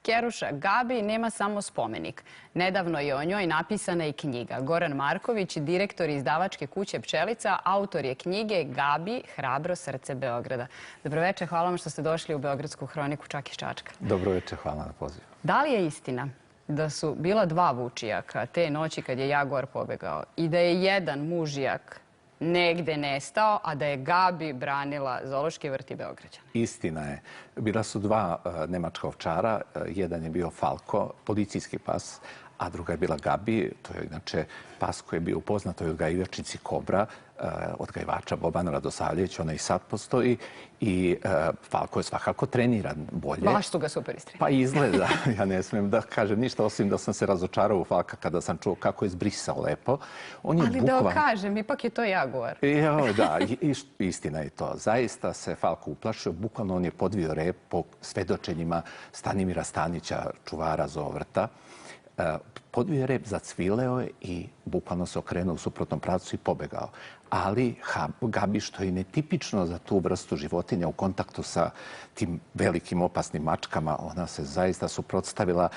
Keruša Gabi nema samo spomenik. Nedavno je o njoj napisana i knjiga. Goran Marković, direktor izdavačke kuće Pčelica, autor je knjige Gabi, hrabro srce Beograda. Dobroveče, hvala vam što ste došli u Beogradsku hroniku čak iz Čačka. Dobroveče, hvala na pozivu. Da li je istina da su bila dva vučijaka te noći kad je Jaguar pobegao i da je jedan mužijak negde nestao, a da je Gabi branila Zoološki vrt i Beograđane? Istina je. Bila su dva nemačka ovčara. Jedan je bio Falko, policijski pas, a druga je bila Gabi. To je inače pas koji je bio u poznatoj odgajivačici Kobra, odgajivača Bobana Radosavljevića. Ona i sad postoji. I Falko je svakako treniran bolje. Baš su ga super istrenirali. Pa izgleda. Ja ne smijem da kažem ništa, osim da sam se razočarao u Falka kada sam čuo kako je zbrisao lepo. Ali da kažem, ipak je to Jaguar. Da, istina je to. Zaista se Falko uplašio. Bukvalno on je podvio rep po svedočenjima Stanimira Stanića, čuvara zoovrta. Podvio je rep, zacvileo je i bukvalno se okrenuo u suprotnom pravcu i pobegao. Ali Gabi, što je netipično za tu vrstu životinja u kontaktu sa tim velikim opasnim mačkama, ona se zaista suprotstavila,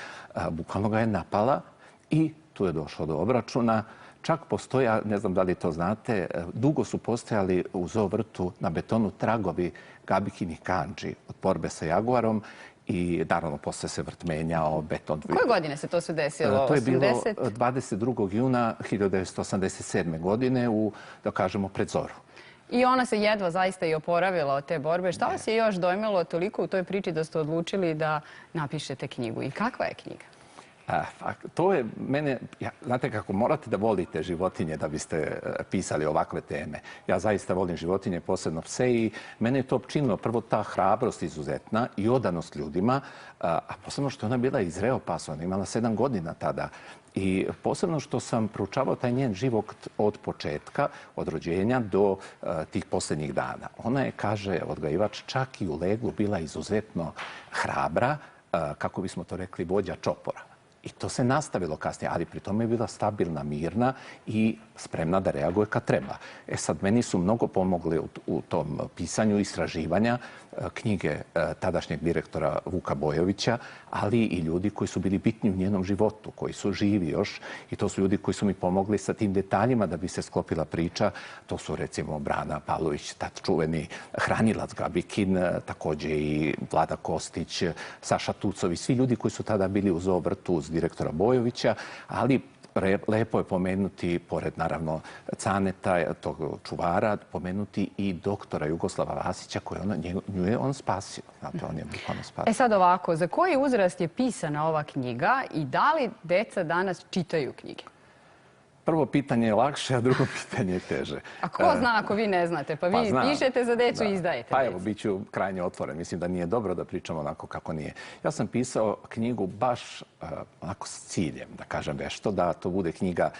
bukvalno ga je napala i tu je došlo do obračuna. Čak postoja, ne znam da li to znate, dugo su postojali u zoovrtu na betonu tragovi Gabikinih kandži od borbe sa Jaguarom. I naravno, posle se vrt menjao, beton... Koje godine se to sve desilo? To je bilo 22. juna 1987. godine u, da kažemo, predzoru. I ona se jedva zaista i oporavila od te borbe. Šta vas je još dojmilo toliko u toj priči da ste odlučili da napišete knjigu? I kakva je knjiga? To je mene, znate kako, morate da volite životinje da biste pisali ovakve teme. Ja zaista volim životinje, posebno pse, i mene je to općinilo. Prvo, ta hrabrost izuzetna i odanost ljudima, a posebno što je ona bila i zreo pas, ona imala 7 godina tada. I posebno što sam proučavao taj njen život od početka, od rođenja do tih posljednjih dana. Ona je, kaže odgajivač, čak i u leglu bila izuzetno hrabra, kako bismo to rekli, vođa čopora. I to se nastavilo kasnije, ali pri tome je bila stabilna, mirna i spremna da reaguje kad treba. Sad, meni su mnogo pomogli u tom pisanju istraživanja knjige tadašnjeg direktora Vuka Bojovića, ali i ljudi koji su bili bitni u njenom životu, koji su živi još. I to su ljudi koji su mi pomogli sa tim detaljima da bi se sklopila priča. To su, recimo, Brana Pavlović, tad čuveni hranilac Gabikin, također i Vlada Kostić, Saša Tucović, svi ljudi koji su tada bili u zoovrtu uz direktora Bojovića, ali lepo je pomenuti, pored naravno Caneta, tog čuvara, pomenuti i doktora Jugoslava Vasića, nju je on spasio. Znate, on je bukvalno spasio. Sad ovako, za koji uzrast je pisana ova knjiga i da li deca danas čitaju knjige? Prvo pitanje je lakše, a drugo pitanje je teže. A ko zna ako vi ne znate? Pa vi pišete za decu i izdajete. Pa evo, bit ću krajnje otvoren. Mislim da nije dobro da pričamo onako kako nije. Ja sam pisao knjigu baš onako s ciljem, da kažem nešto, da to bude knjiga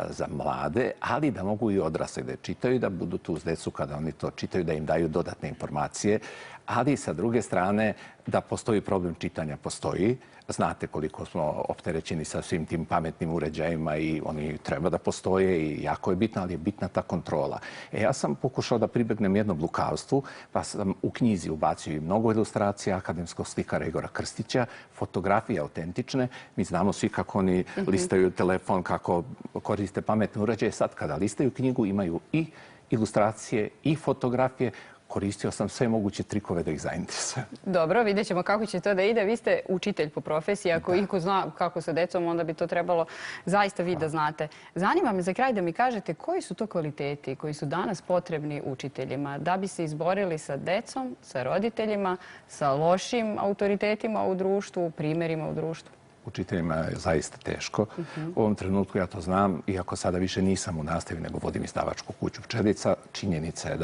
za mlade, ali da mogu i odrasli da je čitaju, da budu tu uz decu kada oni to čitaju, da im daju dodatne informacije. Ali sa druge strane, da postoji problem čitanja, postoji. Znate koliko smo opterećeni sa svim tim pametnim uređajima i oni treba da postoje i jako je bitno, ali je bitna ta kontrola. Ja sam pokušao da pribegnem jednom lukavstvu, pa sam u knjizi ubacio i mnogo ilustracija akademskog slikara Igora Krstića, fotografije autentične. Mi znamo svi kako oni listaju telefon, kako koriste pametne uređaje. Sad kada listaju knjigu imaju i ilustracije i fotografije. Koristio sam sve moguće trikove da ih zainteresujem. Dobro, vidjet ćemo kako će to da ide. Vi ste učitelj po profesiji. Ako iko zna kako sa decom, onda bi to trebalo zaista vi da znate. Zanima me za kraj da mi kažete koji su to kvaliteti koji su danas potrebni učiteljima da bi se izborili sa decom, sa roditeljima, sa lošim autoritetima u društvu, primjerima u društvu? Učiteljima je zaista teško. U ovom trenutku ja to znam, iako sada više nisam u nastavi, nego vodim izdavačku kuću Pčelica. Činjenica je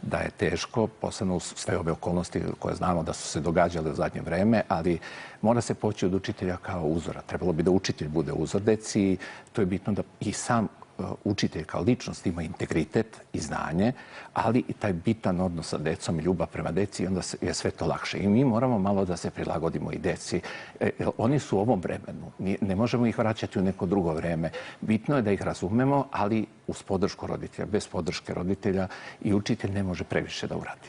da je teško, posebno uz sve ove okolnosti koje znamo da su se događale u zadnje vreme, ali mora se poći od učitelja kao uzora. Trebalo bi da učitelj bude uzor deci i to je bitno da i sam učitelj kao ličnost ima integritet i znanje, ali i taj bitan odnos sa decom i ljubav prema deci, i onda je sve to lakše. I mi moramo malo da se prilagodimo i deci. Oni su u ovom vremenu. Ne možemo ih vraćati u neko drugo vreme. Bitno je da ih razumemo, ali uz podršku roditelja. Bez podrške roditelja i učitelj ne može previše da uradi.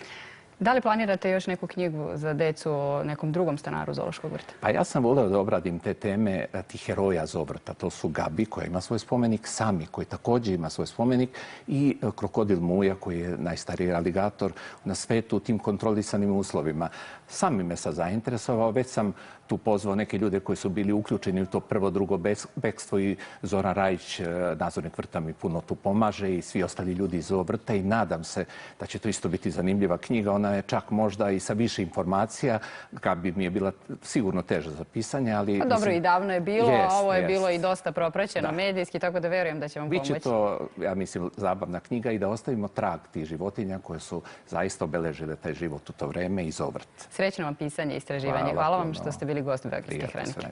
Da li planirate još neku knjigu za decu o nekom drugom stanaru zoološkog vrta? Pa ja sam volio da obradim te teme tih heroja zovrta. To su Gabi koja ima svoj spomenik, Sami koji također ima svoj spomenik i krokodil Muja koji je najstariji aligator na svetu u tim kontrolisanim uslovima. Sami me sad zainteresovao, već sam tu pozvao neke ljude koji su bili uključeni u to prvo, drugo bekstvo i Zoran Rajić, nadzornik vrta, mi puno tu pomaže i svi ostali ljudi iz ovog vrta i nadam se da će to isto biti zanimljiva knjiga. Ona je čak možda i sa više informacija, Gabi mi je bila sigurno teža za pisanje, ali... Pa dobro, i davno je bilo, a ovo je bilo i dosta propraćeno medijski, tako da verujem da će vam pomoći. Biće to, ja mislim, zabavna knjiga i da ostavimo trag tih životinja koje su zaista obeležile taj život u to vreme iz ovrt. Srećno vam pisanje i istraživanje. Hvala vam što ste bili gost Beogradske hronike.